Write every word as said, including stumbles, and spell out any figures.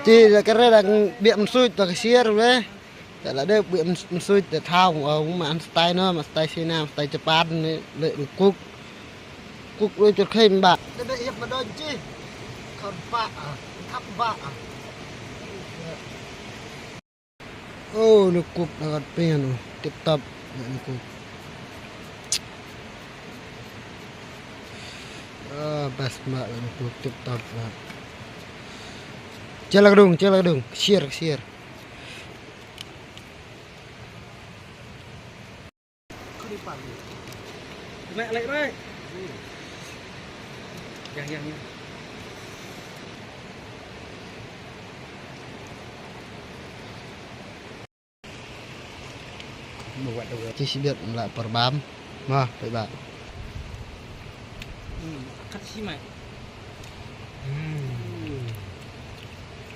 Ti da kare da biak msuit da ka siar we. Da la de biak msuit da thau, ma an stai no, ma stai Sina, ma stai Japan ne le kuk. Kuk le chur khem ba. Da da iap ma don chi. Kham ba. Kham ba. Oh, le kuk da kat pen, oh, tip top le kuk. Ah, best ma le kuk tip top. Chelak dung, chelak dung, siar, siar. Kena like, right? Yang, yang, yang. Buat dua. Ci sibit la perbam. Mah, baik ba. Hmm, kat si mai. Hmm.